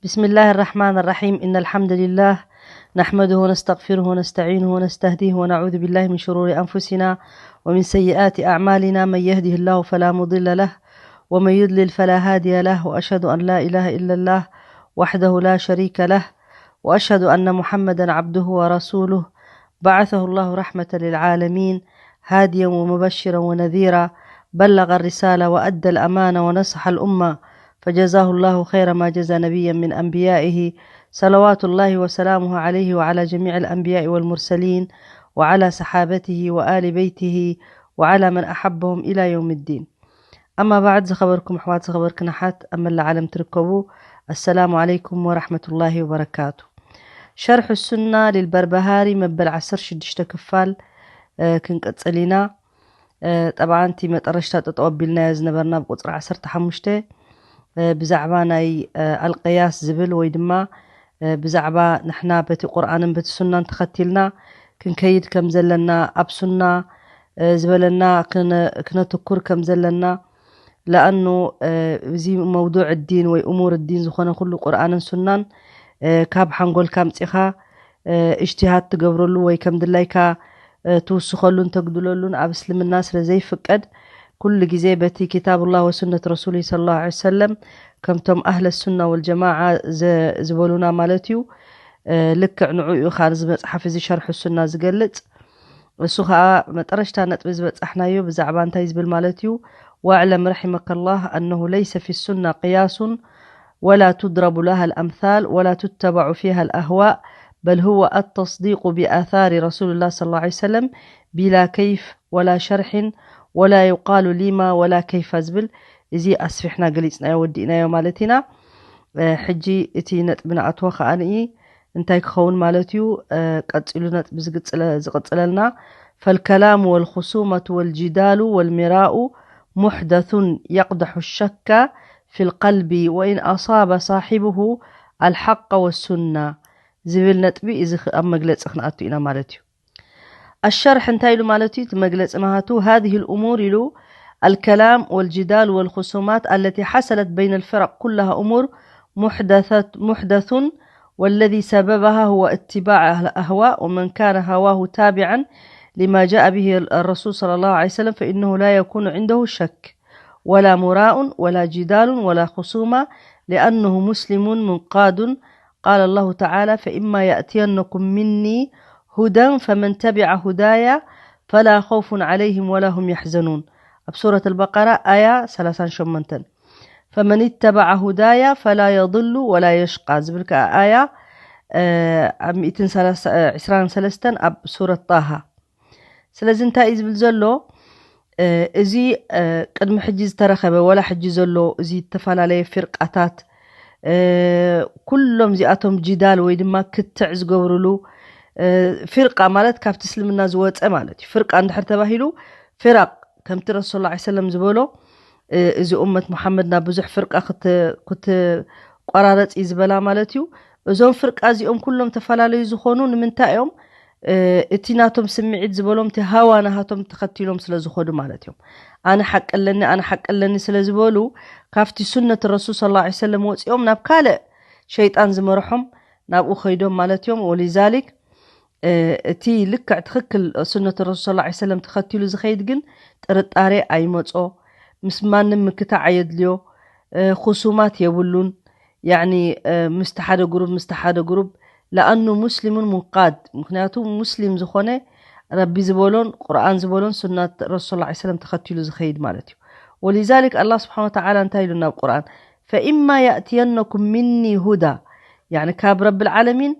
بسم الله الرحمن الرحيم. إن الحمد لله نحمده ونستغفره ونستعينه ونستهديه ونعوذ بالله من شرور أنفسنا ومن سيئات أعمالنا. من يهده الله فلا مضل له ومن يضلل فلا هادي له، وأشهد أن لا إله إلا الله وحده لا شريك له، وأشهد أن محمدا عبده ورسوله، بعثه الله رحمة للعالمين، هاديا ومبشرا ونذيرا، بلغ الرسالة وأدى الأمانة ونصح الأمة، فجزاه الله خير ما جزى نبيا من أنبيائه، صلوات الله وسلامه عليه وعلى جميع الأنبياء والمرسلين وعلى صحابته وآل بيته وعلى من أحبهم إلى يوم الدين. أما بعد، ዝኸበርኩም ኣሕዋት፣ ዝኸበርክን ኣሓት ኣብ መላእ ዓለም ትርከቡ፣ السلام عليكم ورحمة الله وبركاته. شرح السنة للبربهاري መበል ዓሰርተ ሽዱሽተ ክፋል ክንቅጽል ኢና። ጠብዓን እቲ መጠረሽታ ጠጠው ኣቢልናዮ ዝነበርና ብቁጽሪ ዓሰርተ ሓሙሽተ ብዛዕባ ናይ ኣልቅያስ ዝብል ወይ ድማ ብዛዕባ ንሕና በቲ ቁርኣንን በቲ ሱናን ተኸቲልና ክንከይድ ከም ዘለና፣ ኣብ ሱና ዝበለና ክነትኩር ከም ዘለና። ለኣኑ እዚ መውዱዕ ዲን ወይ እሙር ዲን ዝኾነ ኩሉ ቁርኣንን ሱናን ካብ ሓንጎልካ ኣምፂኻ እጅትሃድ ትገብረሉ ወይ ከም ድላይካ ትውስኸሉን ተግድለሉን ኣብ እስልምና ስለ ዘይፍቀድ፣ ኩሉ ግዜ በቲ ኪታብ ላህ ወሱነት ረሱሊ ሰለላሁ ዐለይሂ ወሰለም ከምቶም ኣህለ ሱና ወልጀማዓ ዝበሉና ማለት እዩ። ልክዕ ንዑ እዩ ኻን እዚ መፅሓፍ እዚ ሸርሑ ሱና ዝገልፅ። እሱ ኸዓ መጠረሽታ ነጥቢ ዝበፃሕናዮ ብዛዕባ እንታይ ዝብል ማለት እዩ። واعلم رحمك الله أنه ليس في السنة قياس ولا تضرب لها الأمثال ولا تتبع فيها الأهواء، بل هو التصديق بآثار رسول الله صلى الله عليه وسلم بلا كيف ولا شرح ولا يقال لما ولا كيف ዝብል እዚ ኣስፊሕና ገሊፅናዮ ወዲእናዮ ማለት ኢና። ሕጂ እቲ ነጥቢ ንኣትዎ ከኣ እንታይ ክኸውን ማለት እዩ? ቀፂሉ ነጥቢ ዝቕፅለልና فالكلام والخصومة والجدال والمراء محدث يقدح الشك في القلب وإن أصاب صاحبه الحق والسنة ዝብል ነጥቢ እዚ ኣብ መግለፂ ክንኣቱ ኢና ማለት እዩ። الشرح እንታይ ኢሉ ማለት እዩ? እቲ መግለፂ ናሃቱ هذه الأمور ኢሉ الكلام والجدال والخصومات التي حصلت بين الفرق كلها أمور محدثة محدث والذي سببها هو اتباع الأهواء ومن كان هواه تابعا لما جاء به الرسول صلى الله عليه وسلم فإنه لا يكون عنده شك ولا مراء ولا جدال ولا خصومة لأنه مسلم منقاد. قال الله تعالى فإما يأتينكم مني هدى فمن تبع هداي فلا خوف عليهم ولا هم يحزنون. ኣብ ሱረት ኣልበቀራ ኣያ ሰላሳን ሸሞንተን فمن اتبع هداي فلا يضل ولا يشقى ዝብል ከዓ ኣያ ኣብ ሚእትን ዕስራን ሰለስተን ኣብ ሱረት ጣሃ። ስለዚ እንታይ እዩ ዝብል ዘሎ? እዚ ቅድሚ ሕጂ ዝተረኸበ ወላ ሕጂ ዘሎ እዚ ዝተፈላለየ ፊርቃታት ኩሎም እዚኣቶም ጅዳል ወይ ድማ ክትዕ ዝገብርሉ ፊርቃ ማለት ካብቲ እስልምና ዝወፀ ማለት እዩ። ፍርቃ እንድሕር ተባሂሉ ፊራቅ ከምቲ ረሱል ላ ሰለም ዝበሎ እዚ ኡመት ሙሓመድ ናብ ብዙሕ ፍርቃ ክትቆራረፅ እዩ ዝበላ ማለት እዩ። እዞም ፍርቃ እዚኦም ኩሎም ተፈላለዩ ዝኾኑ ንምንታይ እዮም? እቲ ናቶም ስምዒት ዝበሎም እቲ ሃዋ ናሃቶም ተኸቲሎም ስለ ዝኾዱ ማለት እዮም። ኣነ ሓቂ ኣለኒ ኣነ ሓቂ ኣለኒ ስለ ዝበሉ ካብቲ ሱነት ረሱል ስለ ላ ሰለም ወፂኦም ናብ ካልእ ሸይጣን ዝመርሖም ናብኡ ከይዶም ማለት እዮም። ወሊዛሊክ እቲ ልክዕ ትኽክል ሱነት ረሱል ስለ ላ ሰለም ተኸቲሉ ዝኸይድ ግን ጥርጣሬ ኣይመጾ፣ ምስ ማንም ምክታዕ ኣየድልዮ፣ ክሱማት የብሉን። ያኒ ምስቲ ሓደ ግሩብ ምስቲ ሓደ ግሩብ ለኣኑ ሙስሊሙን ሙንቃድ ምክንያቱ ሙስሊም ዝኾነ ረቢ ዝበሎን ቁርኣን ዝበሎን ሱናት ረሱል ስለ ላ ሰለም ተኸቲሉ ዝኸይድ ማለት እዩ። ወሊዛሊክ ኣላ ስብሓን ወተዓላ እንታይ ኢሉ ናብ ቁርኣን ፈኢማ ያእትየነኩም ሚኒ ሁዳ ያኒ ካብ ረቢ ልዓለሚን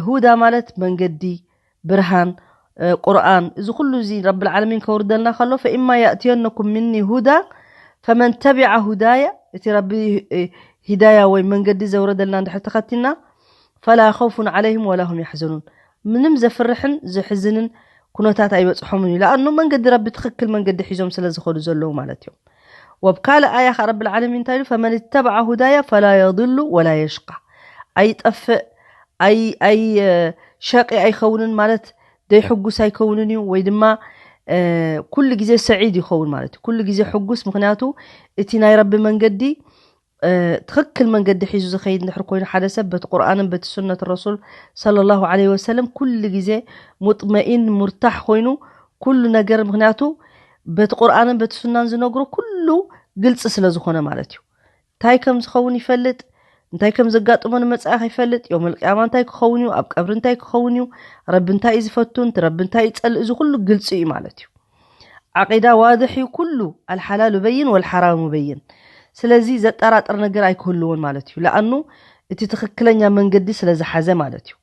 ሁዳ ማለት መንገዲ ብርሃን ቁርኣን እዚ ኩሉ እዚ ረቢ ልዓለሚን ከውርደልና ከሎ ፈኢማ ያእትየነኩም ሚኒ ሁዳ ፈመን ተቢዐ ሁዳያ እቲ ረቢ ሂዳያ ወይ መንገዲ ዘውረደልና እንድሕር ተኸቲልና ፈላ ኸውፉን ዓለይህም ወላ ሁም ያሕዘኑን ምንም ዘፍርሕን ዘሕዝንን ኩነታት ኣይበፅሖምን እዩ። ለኣኑ መንገዲ ረቢ ትኽክል መንገዲ ሒዞም ስለ ዝኸዱ ዘለዉ ማለት እዮም። ወብ ካልእ ኣያ ኸዓ ረቢ ልዓለሚን እንታይ ኢሉ ፈመን ተበዐ ሁዳያ ፈላ የضሉ ወላ የሽቃ ኣይጠፍእ ኣይ ኣይ ሸቂ ኣይኸውንን ማለት ደይ ሕጉስ ኣይከውንን እዩ ወይ ድማ ኩሉ ግዜ ሰዒድ ይኸውን ማለት እዩ። ኩሉ ግዜ ሕጉስ ምክንያቱ እቲ ናይ ረቢ መንገዲ ትኽክል መንገዲ ሒዙ ዝኸይድ እንድሕር ኮይኑ ሓደ ሰብ በቲ ቁርኣንን በቲ ሱነት ረሱል ሰለላሁ ዐለይሂ ወሰለም ኩሉ ግዜ ሙጥመኢን ሙርታሕ ኮይኑ ኩሉ ነገር፣ ምክንያቱ በቲ ቁርኣንን በቲ ሱናን ዝነግሮ ኩሉ ግልፂ ስለ ዝኾነ ማለት እዩ። እንታይ ከም ዝኸውን ይፈልጥ፣ እንታይ ከም ዘጋጥሞ ንመጻኢ ይፈልጥ፣ ዮም ልቅያማ እንታይ ክኸውን እዩ፣ ኣብ ቀብሪ እንታይ ክኸውን እዩ፣ ረቢ እንታይ እዩ ዝፈቱን ረቢ እንታይ ይጸልእ፣ እዚ ኩሉ ግልፂ እዩ ማለት እዩ። ዓቂዳ ዋድሕ እዩ ኩሉ፣ ኣልሓላሉ በይን ወልሓራሙ በይን። ስለዚ ዘጠራጥር ነገር ኣይክህልዎን ማለት እዩ። ለኣኑ እቲ ትኽክለኛ መንገዲ ስለ ዝሓዘ ማለት እዩ።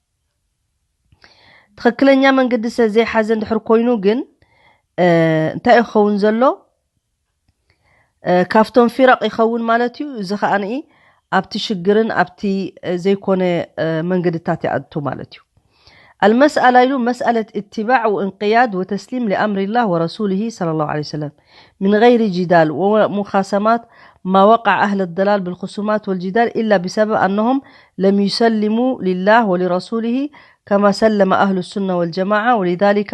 ትኽክለኛ መንገዲ ስለ ዘይሓዘ እንድሕር ኮይኑ ግን እንታይ ይኸውን ዘሎ? ካብቶም ፊረቕ ይኸውን ማለት እዩ። እዚ ከኣ ኣብቲ ሽግርን ኣብቲ ዘይኮነ መንገድታት ይኣቱ ማለት እዩ። المسألة مسألة اتباع وانقياد وتسليم لأمر الله ورسوله صلى الله عليه وسلم من غير جدال ومخاصمات. ما وقع أهل الضلال بالخصومات والجدال إلا بسبب أنهم لم يسلموا لله ولرسوله كما سلم أهل السنة والجماعة. ولذلك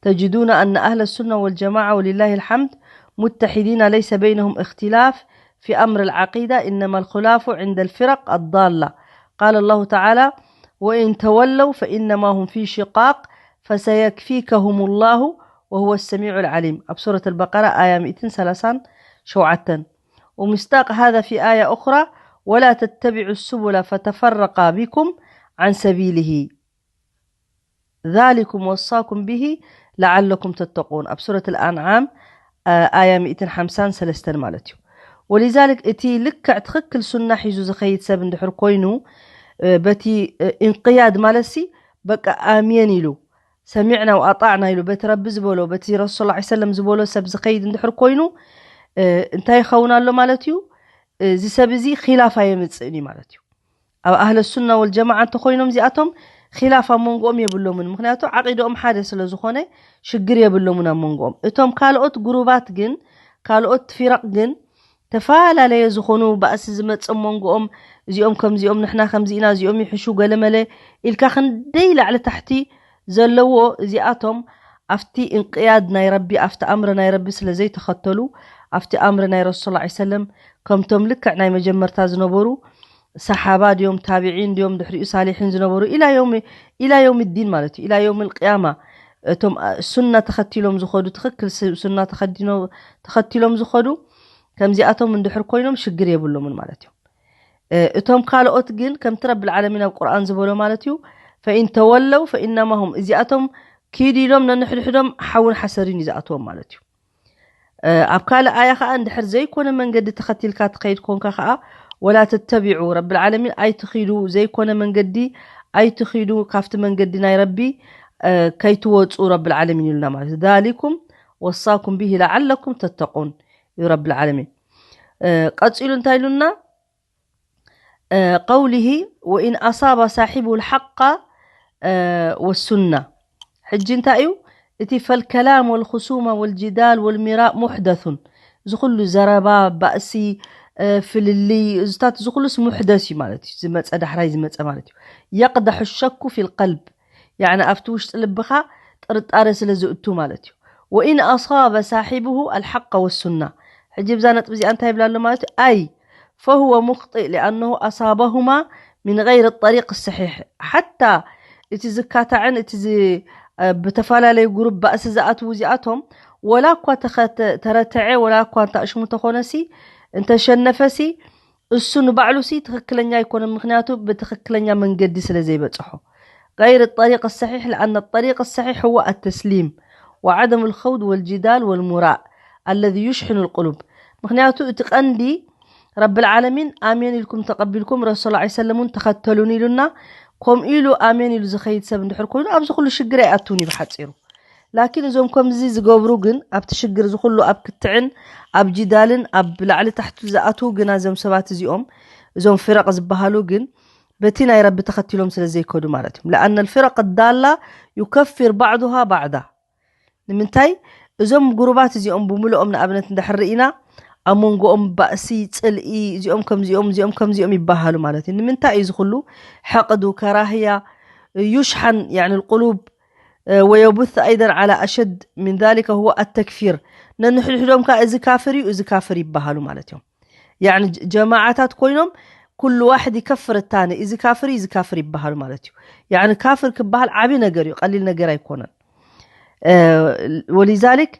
تجدون أن أهل السنة والجماعة ولله الحمد متحدين ليس بينهم اختلاف في أمر العقيدة، إنما الخلاف عند الفرق الضالة. قال الله تعالى: وإن تولوا فإنما هم في شقاق فسيكفيكهم الله وهو السميع العليم. ኣብ ሱረት البقرة آية مئتين ثلاثة وعشرين. ومصداق هذا في آية أخرى: ولا تتبعوا السبل فتفرق بكم عن سبيله ذلكم وصاكم به لعلكم تتقون. ኣብ ሱረት الأنعام آية مئتين خمسة وخمسين ማለት እዩ። ولذلك እቲ ልክዕ ትኽክል ሱና ሒዙ ዝኸይድ ሰብ እንድሕር ኮይኑ በቲ እንቅያድ ማለት ሲ በቃ ኣምየን ኢሉ ሰሚዕና ወኣጣዕና ኢሉ በቲ ረቢ ዝበሎ በቲ ረሱል ሰለላሁ ዐለይሂ ወሰለም ዝበሎ ሰብ ዝኸይድ እንድሕር ኮይኑ እንታይ ይኸውን ኣሎ ማለት እዩ? እዚ ሰብ እዚ ኺላፍ ኣየምፅእን እዩ ማለት እዩ። ኣብ ኣህለ ሱና ወልጀማዓ እንተኮይኖም እዚኣቶም ኺላፍ ኣብ መንጎኦም የብሎምን። ምክንያቱ ዓቂድኦም ሓደ ስለ ዝኾነ ሽግር የብሎምን ኣብ መንጎኦም። እቶም ካልኦት ጉሩባት ግን ካልኦት ፊረቕ ግን ተፈላለየ ዝኾኑ ባእሲ ዝመፅእ መንጎኦም እዚኦም ከምዚኦም ንሕና ከምዚኢና እዚኦም ይሕሹ ገለመለ ኢልካ ክንደይ ላዕሊ ታሕቲ ዘለዎ እዚኣቶም ኣብቲ እንቅያድ ናይ ረቢ ኣብቲ ኣምሪ ናይ ረቢ ስለ ዘይተኸተሉ ኣብቲ ኣምሪ ናይ ረሱል ሰለላሁ ዐለይሂ ወሰለም ከምቶም ልክዕ ናይ መጀመርታ ዝነበሩ ሰሓባ ድዮም ታቢዒን ድዮም ድሕሪኡ ሳሊሒን ዝነበሩ ኢላ ዮም ኢላ ዮም ዲን ማለት እዩ ኢላ ዮም ልቅያማ እቶም ሱና ተኸቲሎም ዝኸዱ ትኽክል ሱና ተኸቲሎም ዝኸዱ ከምዚኣቶም እንድሕር ኮይኖም ሽግር የብሎምን ማለት እዩ። እቶም ካልኦት ግን ከምቲ ረብል ዓለሚን ኣብ ቁርኣን ዝበሎ ማለት እዩ ፈኢን ተወለው ፈኢነማ ሁም እዚኣቶም ኪድ ኢሎም ነንሕድሕዶም ሓውን ሓሰሪን እዩ ዝኣትዎም ማለት እዩ። ኣብ ካልእ ኣያ ከዓ እንድሕር ዘይኮነ መንገዲ ተኸቲልካ ትኸይድ ኮንካ ከዓ ወላ ተተቢዑ ረብል ዓለሚን ኣይትኺዱ ዘይኮነ መንገዲ ኣይትኺዱ ካብቲ መንገዲ ናይ ረቢ ከይትወፁ ረብል ዓለሚን ኢሉና ማለት እዩ። ዛሊኩም ወሳኩም ብሂ ለዓለኩም ተተቁን እዩ ረብል ዓለሚን። ቀፂሉ እንታይ ኢሉና? ቀውሊሂ ወኢን ኣሳባ ሳሒቡ ልሓቃ ወሱና። ሕጂ እንታይ እዩ እቲ ፈልከላም ወልክሱማ ወልጅዳል ወልሚራእ ሙሕደሱን እዚ ኩሉ ዘረባ ባእሲ ፍልልይ እዚታት እዚ ኩሉስ ሙሕደስ እዩ ማለት እዩ ዝመፀ ዳሕራይ ዝመፀ ማለት እዩ። የቅዳሑ ሸኩ ፊ ልቀልብ ያዕኒ ኣብቲ ውሽጢ ልብኻ ጥርጣረ ስለ ዝእቱ ማለት እዩ። ወኢን ኣሳበ ሳሒብሁ ኣልሓቀ ወሱና። ሕጂ ብዛ ነጥቢ እዚኣ እንታይ ይብላ ኣሎ ማለት እዩ? ኣይ ፈሁወ ሙክጢእ ሊኣነሁ ኣሳበሁማ ምን ገይር ጠሪቅ ሰሒሕ። ሓታ እቲ ዝካታዕን እቲ ብተፈላለዩ ጉሩብ ባእሲ ዝኣትዉ እዚኣቶም ወላ እኳ ተረተዐ ወላ እኳ እንተኣሽሙ ተኾነሲ እንተሸነፈሲ እሱ ንባዕሉሲ ትኽክለኛ ኣይኮነን፣ ምኽንያቱ ብትኽክለኛ መንገዲ ስለ ዘይበጽሖ። غير الطريق الصحيح لأن الطريق الصحيح هو التسليم وعدم الخوض والجدال والمراء الذي يشحن القلوب። ምኽንያቱ እቲ ቀንዲ ረብል ዓለሚን ኣሜን ኢልኩም ተቐቢልኩም ረሱል ሰለላሁ ዐለይሂ ወሰለም እውን ተኸተሉን ኢሉና። ከምኡ ኢሉ ኣሜን ኢሉ ዝኸይድ ሰብ እንድሕር ኮይኑ ኣብዚ ኩሉ ሽግር ኣይኣቱን እዩ ብሓፂሩ። ላኪን እዞም ከምዚ ዝገብሩ ግን ኣብቲ ሽግር እዚ ኩሉ ኣብ ክትዕን ኣብ ጅዳልን ኣብ ላዕሊ ታሕቲ ዝኣትዉ ግና እዞም ሰባት እዚኦም እዞም ፍረቕ ዝበሃሉ ግን በቲ ናይ ረቢ ተኸቲሎም ስለ ዘይከዱ ማለት እዮም። لأن الفرق الضالة يكفر بعضها بعضا። ንምንታይ እዞም ጉሩባት እዚኦም ብምልኦም ንኣብነት እንድሕር ርኢና ኣብ መንጎኦም ባእሲ ፅልኢ እዚኦም ከምዚኦም እዚኦም ከምዚኦም ይበሃሉ ማለት እዩ። ንምንታይ እዩ እዚ ኩሉ ሕቕዱ ከራህያ يشحن يعني القلوب ويبث أيضا على أشد من ذلك هو التكفير። ነንሕድሕዶም ከዓ እዚ ካፍር እዩ እዚ ካፍር ይበሃሉ ማለት እዮም። ያኒ ጀማዓታት ኮይኖም ኩሉ ዋሕድ ይከፍር እታኒ፣ እዚ ካፍር እዩ፣ እዚ ካፍር ይበሃሉ ማለት እዩ። ያኒ ካፍር ክበሃል ዓቢ ነገር እዩ፣ ቀሊል ነገር ኣይኮነን። ወሊዛሊክ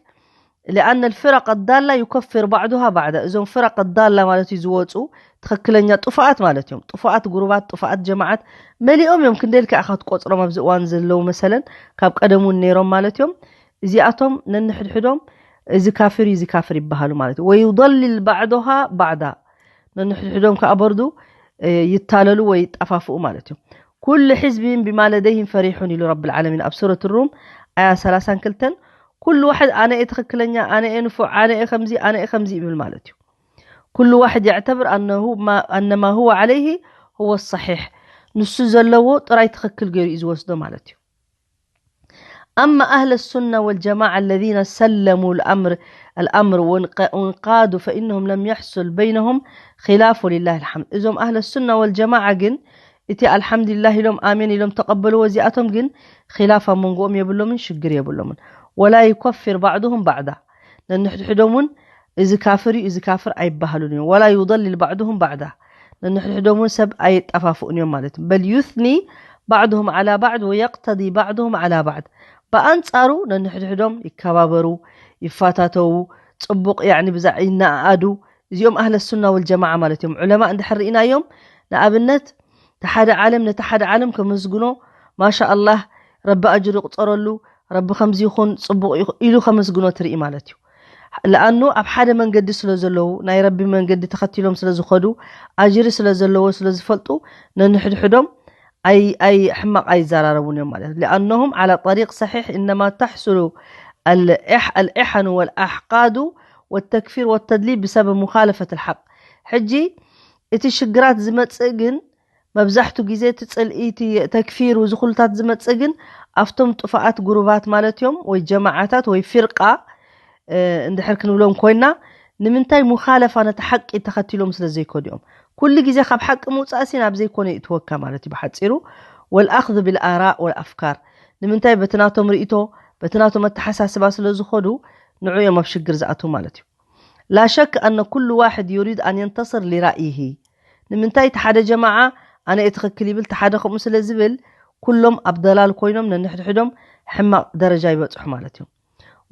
ሊኣነ ልፍረቅ ኣዳላ ዩከፍር ባዕዱሃ ባዕዳ። እዞም ፍረቅ ኣዳላ ማለት እዩ ዝወፁ ትኽክለኛ ጥፉኣት ማለት እዮም። ጥፉኣት ጉሩባት፣ ጥፉኣት ጀማዓት መሊኦም እዮም። ክንደይ ኢልካ ኢኻ ትቆፅሮም ኣብዚ እዋን ዘለዉ መሰለን ካብ ቀደም እውን ነይሮም ማለት እዮም። እዚኣቶም ነንሕድሕዶም እዚ ካፍር እዩ፣ እዚ ካፍር ይበሃሉ ማለት እዩ። ወዩضልል ባዕዱሃ ባዕዳ፣ ነንሕድሕዶም ከዓ በርዱ ይታለሉ ወይ ይጠፋፍኡ ማለት እዩ። ኩሉ ሕዝብን ብማ ለደይህም ፈሪሑን ኢሉ ረብል ዓለሚን ኣብ ሱረት ሩም ኣያ ሰላሳን ክልተን። ኩሉ ዋሕድ ኣነ እየ ትኽክለኛ፣ ኣነ እየ ንፉዕ፣ ኣነ እየ ከምዚ፣ ኣነ እየ ከምዚ ይብል ማለት እዩ። ኩሉ ዋሕድ የዕተብር ኣነማ ሁወ ዓለይህ ሁወ ሰሒሕ፣ ንሱ ዘለዎ ጥራይ ትኽክል ገይሩ እዩ ዝወስዶ ማለት እዩ። أما أهل السنة والجماعة الذين سلموا الأمر الأمر وانقادوا فإنهم لم يحصل بينهم خلاف ولله الحمد። እዞም ኣህለ ሱና ወልጀማዓ ግን እቲ ኣልሓምዱሊላህ ኢሎም ኣሜን ኢሎም ተቐበልዎ። እዚኣቶም ግን ኺላፍ ኣብ መንጎኦም የብሎምን፣ ሽግር የብሎምን። ወላ ዩከፍር ባዕዱሁም ባዕዳ፣ ነንሕድሕዶም እውን እዚ ካፍር እዩ፣ እዚ ካፍር ኣይበሃሉን እዮም። ወላ ዩضልል ባዕዱሁም ባዕዳ፣ ነንሕድሕዶም እውን ሰብ ኣየጠፋፍኡን እዮም ማለት እዩ። በል ዩስኒ ባዕዱሁም ዓላ ባዕድ ወየቅተዲ ባዕዱሁም ዓላ ባዕድ። ብኣንጻሩ ነንሕድሕዶም ይከባበሩ፣ ይፋታተዉ፣ ጽቡቕ ያዕኒ ብዛዕ ይነኣኣዱ። እዚኦም ኣህለ ሱና ወልጀማዓ ማለት እዮም። ዑለማ እንድሕር ርኢናዮም፣ ንኣብነት እቲ ሓደ ዓለም ነቲ ሓደ ዓለም ከመስግኖ፣ ማሻ ኣላህ፣ ረቢ ኣጅሩ ይቁፀረሉ፣ ረቢ ከምዚ ይኹን፣ ጽቡቕ ይኹ- ኢሉ ከመስግኖ ትርኢ ማለት እዩ። ለኣኑ ኣብ ሓደ መንገዲ ስለ ዘለዉ፣ ናይ ረቢ መንገዲ ተኸቲሎም ስለ ዝኸዱ፣ ኣጅሪ ስለ ዘለዎ ስለ ዝፈልጡ፣ ነንሕድሕዶም ኣይ ኣይ ሕማቕ ኣይዘራረቡን እዮም ማለት እዩ። لأنهم على طريق صحيح إنما تحصل الإح الإحن والأحقاد والتكفير والتدليل بسبب مخالفة الحق። ሕጂ እቲ ሽግራት ዝመጽእ ግን መብዛሕቱ ግዜ እቲ ጽልኢ፣ እቲ ተክፊር፣ እዚ ኩሉታት ዝመጽእ ግን ኣብቶም ጥፋኣት ጉሩባት ማለት እዮም ወይ ጀማዓታት ወይ ፊርቃ እንድሕር ክንብሎም ኮይና፣ ንምንታይ ሙኻለፋ ነቲ ሓቂ ተኸቲሎም ስለ ዘይከዱ እዮም። ኩሉ ግዜ ካብ ሓቂ ምውፃእሲ ናብ ዘይኮነ ይእትወካ ማለት እዩ ብሓፂሩ። ወልኣኽዝ ብልኣራእ ወልኣፍካር፣ ንምንታይ በቲ ናቶም ርእቶ በቲ ናቶም ኣተሓሳስባ ስለ ዝኸዱ ንዑ እዮም ኣብ ሽግር ዝኣትዉ ማለት እዩ። لا شك أن كل واحد يريد أن ينتصر لرأيه። ንምንታይ እቲ ሓደ ጀማዓ ኣነ እየ ትኽክል ይብል፣ እቲ ሓደ ከምኡ ስለ ዝብል ኩሎም ኣብ ደላል ኮይኖም ነንሕድሕዶም ሕማቕ ደረጃ ይበፅሑ ማለት እዩ።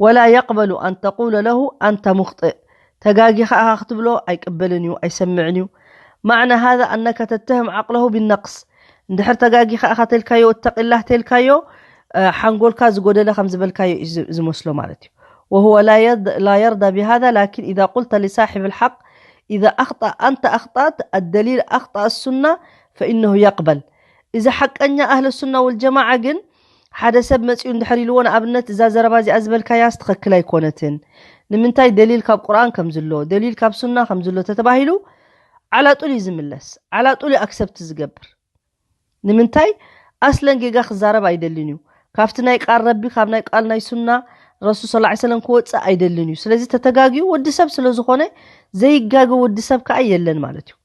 ولا يقبل أن تقول له أنت مخطئ، ተጋጊኻ ኢኻ ክትብሎ ኣይቅበልን እዩ፣ ኣይሰምዕን እዩ። معنى هذا أنك تتهم عقله بالنقص። እንድሕር ተጋጊኻ ኢኻ ተልካዮ፣ اتق الله ተልካዮ፣ ሓንጎልካ ዝጎደለ ከም ዝበልካዮ እዩ ዝመስሎ ማለት እዩ። وهو لا يرضى بهذا، لكن إذا قلت لصاحب الحق إذا أخطأ أنت أخطأت الدليل أخطأ السنة فإنه يقبل። እዚ ሓቀኛ ኣህለ ሱና ወልጀማዓ ግን ሓደ ሰብ መፂኡ እንድሕር ኢልዎ፣ ንኣብነት እዛ ዘረባ እዚኣ ዝበልካያስ ትኽክል ኣይኮነትን፣ ንምንታይ ደሊል ካብ ቁርኣን ከም ዝሎ፣ ደሊል ካብ ሱና ከም ዝሎ ተተባሂሉ ዓላጡል እዩ ዝምለስ፣ ዓላጡል እዩ ኣክሰፕት ዝገብር። ንምንታይ ኣስለን ጌጋ ክዛረብ ኣይደልን እዩ። ካብቲ ናይ ቃል ረቢ፣ ካብ ናይ ቃል ናይ ሱና ረሱል ስ ሰለም ክወፅእ ኣይደልን እዩ። ስለዚ ተተጋግዩ ወዲ ሰብ ስለ ዝኾነ ዘይጋገ ወዲ ሰብ ከዓ የለን ማለት እዩ።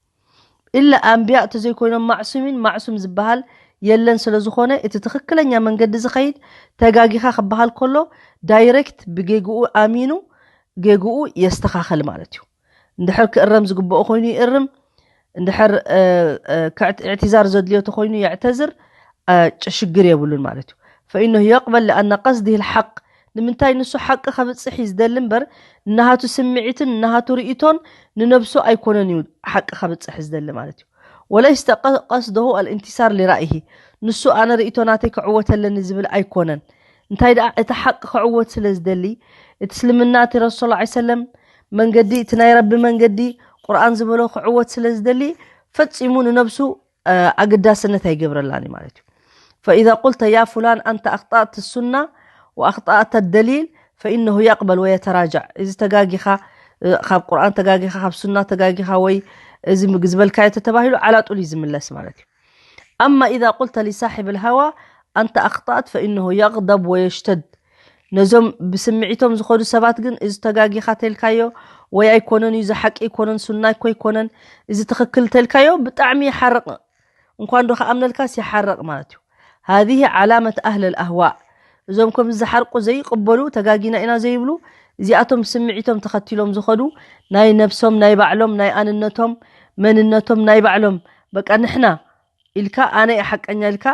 ኢላ ኣንብያ እተዘይኮይኖም ማዕሱሚን ማዕሱም ዝበሃል የለን ስለ ዝኾነ እቲ ትኽክለኛ መንገዲ ዝኸይድ ተጋጊኻ ክበሃል ከሎ ዳይሬክት ብጌግኡ ኣሚኑ ጌግኡ የስተኻኸል ማለት እዩ። እንድሕር ክእረም ዝግብኦ ኮይኑ ይእርም፣ እንድሕር እዕትዛር ዘድልዮ ተኮይኑ የዕተዝር፣ ሽግር የብሉን ማለት እዩ። ፈኢነሁ የቅበል ለኣነ ቀስድህ ልሓቅ፣ ንምንታይ ንሱ ሓቂ ከብፅሕ እዩ ዝደሊ እምበር ንናሃቱ ስምዒትን ንናሃቱ ርእቶን ንነብሱ ኣይኮነን እዩ ሓቂ ከብፅሕ ዝደሊ ማለት እዩ። ወለይስተ ቀስደሁ ኣልእንቲሳር ሊራእይሂ፣ ንሱ ኣነ ርእቶ ናተይ ክዕወት ኣለኒ ዝብል ኣይኮነን። እንታይ ደኣ እቲ ሓቂ ክዕወት ስለ ዝደሊ፣ እቲ እስልምና እቲ ረሱል ሰለም መንገዲ፣ እቲ ናይ ረቢ መንገዲ ቁርኣን ዝበሎ ክዕወት ስለ ዝደሊ ፈጺሙ ንነብሱ ኣገዳስነት ኣይገብረላን እዩ ማለት እዩ። فإذا قلت يا فلان أنت أخطأت السنة وأخطأت الدليل فإنه يقبل ويتراجع። እዚ ተጋጊኻ፣ ካብ ቁርኣን ተጋጊኻ፣ ካብ ሱና ተጋጊኻ ወይ እዚ ዝበልካዮ ተተባሂሉ ዓላጡል እዩ ዝምለስ ማለት እዩ። أما إذا قلت لصاحب الهوى أنت أخطأت فإنه يغضب ويشتد። ነዞም ብስምዒቶም ዝኸዱ ሰባት ግን እዚ ተጋጊኻ ተልካዮ ወይ ኣይኮነን እዩ፣ እዚ ሓቂ ኣይኮነን፣ ሱና እኮ ኣይኮነን፣ እዚ ትኽክል ተልካዮ ብጣዕሚ ይሓርቕ። እንኳን ዶ ከኣምነልካስ ይሓርቕ ማለት እዩ። هذه علامة أهل الأهواء። እዞም ከምዚ ዝሓርቁ ዘይቕበሉ፣ ተጋጊና ኢና ዘይብሉ፣ እዚኣቶም ስምዒቶም ተኸቲሎም ዝኸዱ፣ ናይ ነብሶም፣ ናይ ባዕሎም፣ ናይ ኣንነቶም፣ መንነቶም ናይ ባዕሎም፣ በቃ ንሕና ኢልካ፣ ኣነ እየ ሓቀኛ ኢልካ፣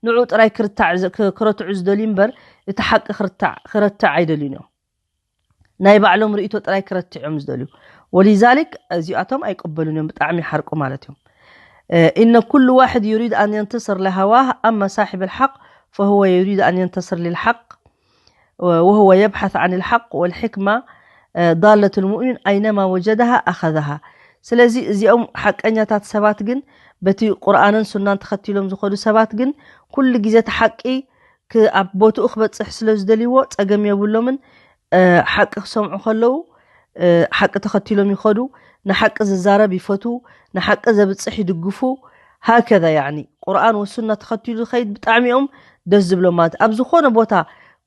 ንዑ ጥራይ ክርታዕ ዝ-፣ ክ-፣ ክረትዑ ዝደልዩ እምበር፣ እቲ ሓቂ ክርታዕ፣ ክረትዕ ኣይደልዩን እዮም። ናይ ባዕሎም ርእይቶ ጥራይ ክረትዕ እዮም ዝደልዩ። ወሊዛሊክ እዚኣቶም ኣይቅበሉን እዮም፣ ብጣዕሚ ይሓርቁ ማለት እዮም። إن كل واحد يريد أن ينتصر لهواه، أما صاحب الحق فهو يريد أن ينتصر للحق، وهو يبحث عن الحق، والحكمة ضالة المؤمن أينما وجدها أخذها. ስለዚ እዚኦም ሓቀኛታት ሰባት ግን፣ በቲ ቁርኣንን ሱናን ተኸቲሎም ዝኸዱ ሰባት ግን፣ ኩሉ ግዜ እቲ ሓቂ ክ-፣ ኣብ ቦትኡ ክበጽሕ ስለ ዝደልይዎ ጸገም የብሎምን። እ፣ ሓቂ ክሰምዑ ከለዉ፣ እ፣ ሓቂ ተኸቲሎም ይኸዱ። ንሓቂ ዝዛረብ ይፈትዉ፣ ንሓቂ ዘብጽሕ ይድግፉ። ሃከዛ ያዕኒ ቁርኣን ወሱና ተኸቲሉ ዝኸይድ ብጣዕሚ እዮም ደስ ዝብሎም ማለት። ኣብ ዝኾነ ቦታ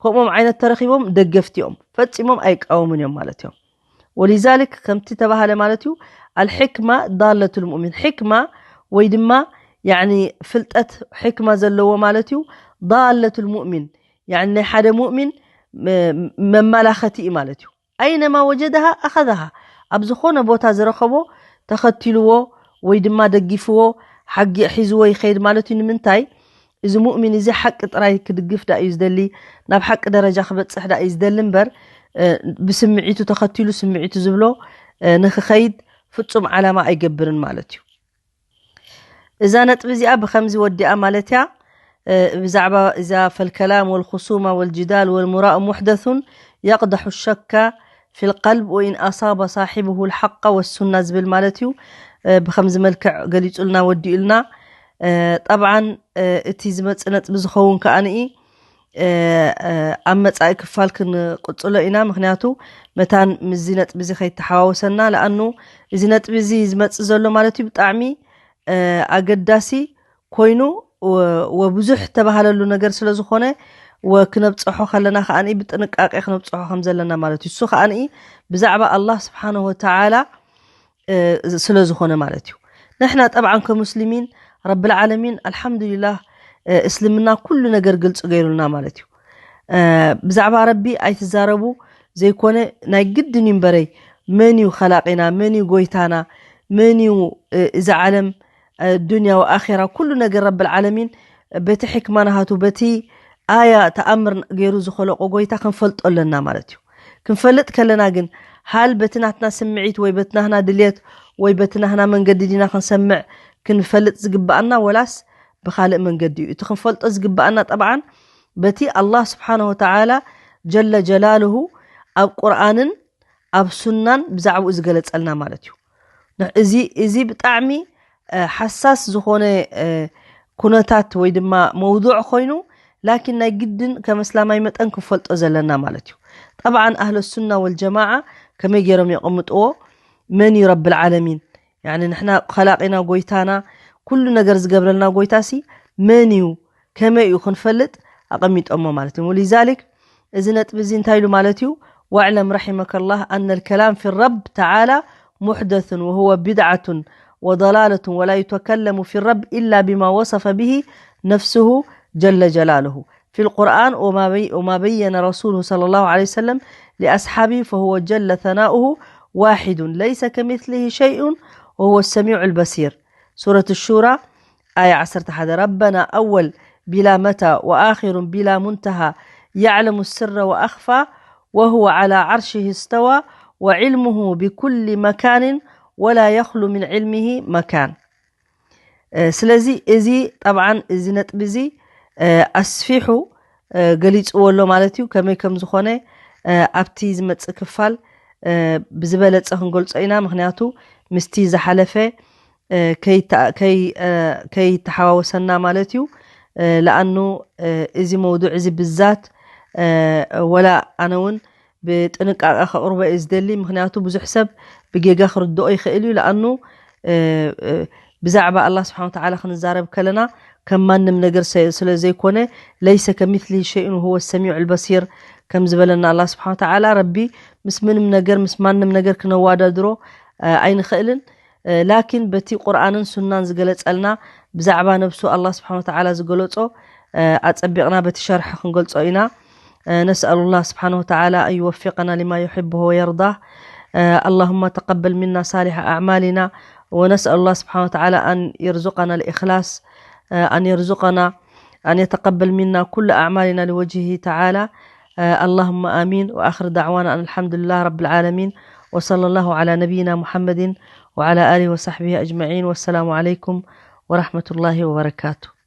ከምኦም ዓይነት ተረኺቦም ደገፍቲ እዮም፣ ፈጺሞም ኣይቃወሙን እዮም ማለት እዮም። ወሊዛሊክ ከምቲ ተባሃለ ማለት እዩ፣ ኣልሕክማ ዳለቱል ሙእሚን። ሕክማ ወይ ድማ ያዕኒ ፍልጠት፣ ሕክማ ዘለዎ ማለት እዩ፣ ዳለቱል ሙእሚን፣ ያዕኒ ናይ ሓደ ሙእሚን መ-፣ መመላኸቲ እዩ ማለት እዩ። ኣይነማ ወጀደሃ ኣኸዛሃ፣ ኣብ ዝኾነ ቦታ ዝረኸቦ ተኸቲልዎ ወይ ድማ ደጊፍዎ፣ ሓጊ ሒዝዎ ይኸይድ ማለት እዩ። ንምንታይ? እዚ ሙእሚን እዚ ሓቂ ጥራይ ክድግፍ ዳ እዩ ዝደሊ፣ ናብ ሓቂ ደረጃ ክበጽሕ ዳ እዩ ዝደሊ እምበር፣ እ፣ ብስምዒቱ ተኸቲሉ ስምዒቱ ዝብሎ፣ እ፣ ንክኸይድ ፍጹም ዓላማ ኣይገብርን ማለት እዩ። እዛ ነጥቢ እዚኣ ብኸምዚ ወዲኣ ማለት እያ። እ፣ ብዛዕባ እዛ ፈልከላም ወልኹሱማ ወልጅዳል ወልሙራእ ሙሕደሱን የቕደሑ ሸካ ፊል ቀልብ ወኢን ኣሳባ ሳሒብሁ ልሓቃ ወሱና ዝብል ማለት እዩ። እ፣ ብኸምዚ መልክዕ ገሊጹልና ወዲኡልና። እ፣ ጠብዓን፣ እ፣ እቲ ዝመጽእ ነጥቢ ዝኸውን ከኣ ንኢ፣ እ፣ እ፣ ኣብ መጻኢ ክፋል ክንቅጽሎ ኢና። ምኽንያቱ መታን ምስዚ ነጥቢ እዚ ከይተሓዋወሰና፣ ለኣኑ እዚ ነጥቢ እዚ ዝመጽእ ዘሎ ማለት እዩ ብጣዕሚ፣ እ፣ ኣገዳሲ ኮይኑ ወ-፣ ወብዙሕ ተባሃለሉ ነገር ስለ ዝኾነ፣ ወክነብጽሖ ከለና ከኣ ብጥንቃቄ ክነብጽሖ ከም ዘለና ማለት እዩ። እሱ ከኣ ብዛዕባ ኣላህ ስብሓነሁ ወተዓላ፣ እ፣ ስለ ዝኾነ ማለት እዩ። ንሕና ጠብዓን ከሙስሊሚን ረብል ዓለሚን ኣልሓምዱሊላህ፣ እ፣ እስልምና ኩሉ ነገር ግልጺ ገይሩልና ማለት እዩ። እ፣ ብዛዕባ ረቢ ኣይትዛረቡ ዘይኮነ ናይ ግድን እዩ እምበረይ፣ መን እዩ ኸላቂና፣ መን እዩ ጎይታና፣ መን እዩ፣ እ፣ እዚ ዓለም፣ እ፣ ዱንያ ወኣኼራ፣ ኩሉ ነገር ረብል ዓለሚን በቲ ሕክማ ናሃቱ፣ በቲ ኣያ ተኣምር ገይሩ ዝኸለቆ ጎይታ ክንፈልጦ ኣለና ማለት እዩ። ክንፈልጥ ከለና ግን፣ ሃል በቲ ናትና ስምዒት ወይ በቲ ናህና ድልየት ወይ በቲ ናህና መንገዲ ዲና ክንሰምዕ ክንፈልጥ ዝግብኣና፣ ወላስ ብኻልእ መንገዲ እዩ? እቲ ክንፈልጦ ዝግብኣና ጠብዓን በቲ ኣላህ ስብሓነሁ ወተዓላ ጀለ ጀላልሁ ኣብ ቁርኣንን ኣብ ሱናን ብዛዕባኡ ዝገለጸልና ማለት እዩ። ን-፣ እዚ፣ እዚ ብጣዕሚ፣ እ፣ ሓሳስ ዝኾነ፣ እ፣ ኩነታት ወይ ድማ መውዱዕ ኮይኑ፣ ላኪን ናይ ግድን ከም እስላማይ መጠን ክንፈልጦ ዘለና ማለት እዩ። ጠብዓን ኣህለ ሱና ወልጀማዓ ከመይ ገይሮም የቐምጥዎ? መን እዩ ረብል ዓለሚን? ያኒ ንሕና ኸላቂና ጎይታና፣ ኩሉ ነገር ዝገብረልና ጎይታሲ መን እዩ? ከመይ እዩ ክንፈልጥ ኣቐሚጦሞ ማለት እዩ። ወሊዛሊክ እዚ ነጥቢ እዚ እንታይ ኢሉ ማለት እዩ? واعلم رحمك الله أن الكلام في الرب تعالى محدث وهو بدعة وضلالة ولا يتكلم في الرب إلا بما وصف به نفسه جل جلاله في القرآن وما بي-، وما بين رسوله صلى الله عليه وسلم لأصحابه، فهو جل ثناؤه واحد ليس كمثله شيء وهو السميع البصير. سورة الشورى، آية عشرة حدا. ربنا أول بلا متى وآخر بلا منتهى، يعلم السر وأخفى، وهو على عرشه استوى، وعلمه بكل مكان، ولا يخلو من علمه مكان. እ፣ ስለዚ እዚ ጠብዓን እዚ ነጥቢ እዚ፣ እ፣ ኣስፊሑ፣ እ፣ ገሊጽዎ ኣሎ ማለት እዩ። ከመይ ከም ዝኾነ፣ እ፣ ኣብቲ ዝመጽእ ክፋል፣ እ፣ ብዝበለጸ ክንገልጾ ኢና። ምኽንያቱ ምስቲ ዝሓለፈ፣ እ፣ ከይተ-፣ ከይ-፣ እ፣ ከይተሓዋወሰና ማለት እዩ። እ፣ ለኣኑ፣ እ፣ እዚ መውዱዕ እዚ ብዛት፣ እ፣ ወላ ኣነ እውን ብጥንቃቐ ከቕርቦ እየ ዝደሊ። ምኽንያቱ ብዙሕ ሰብ ብጌጋ ክርድኦ ይኽእል እዩ። ለኣኑ፣ እ፣ እ፣ ብዛዕባ ኣላህ ስብሓን ወተዓላ ክንዛረብ ከለና ከም ማንም ነገር ሰ-፣ ስለ ዘይኮነ፣ ለይሰ ከሚስሊሂ ሸይኡን ወሁወ ሰሚዑል በሲር ከም ዝበለና ኣላህ ስብሓን ወተዓላ፣ ረቢ ምስ ምንም ነገር፣ ምስ ማንም ነገር ክነዋዳድሮ፣ እ፣ ኣይንኽእልን። እ፣ ላኪን በቲ ቁርኣንን ሱናን ዝገለጸልና ብዛዕባ ነብሱ ኣላህ ስብሓን ወተዓላ ዝገለጾ፣ እ፣ ኣጸቢቕና በቲ ሸርሒ ክንገልጾ ኢና። نسأل الله سبحانه وتعالى أن يوفقنا لما يحبه ويرضاه. اللهم تقبل منا صالح أعمالنا، ونسأل الله سبحانه وتعالى أن يرزقنا الإخلاص، أن يرزقنا أن يتقبل منا كل أعمالنا لوجهه تعالى. اللهم آمين. وآخر دعوانا أن الحمد لله رب العالمين، وصلى الله على نبينا محمد وعلى آله وصحبه أجمعين، والسلام عليكم ورحمة الله وبركاته.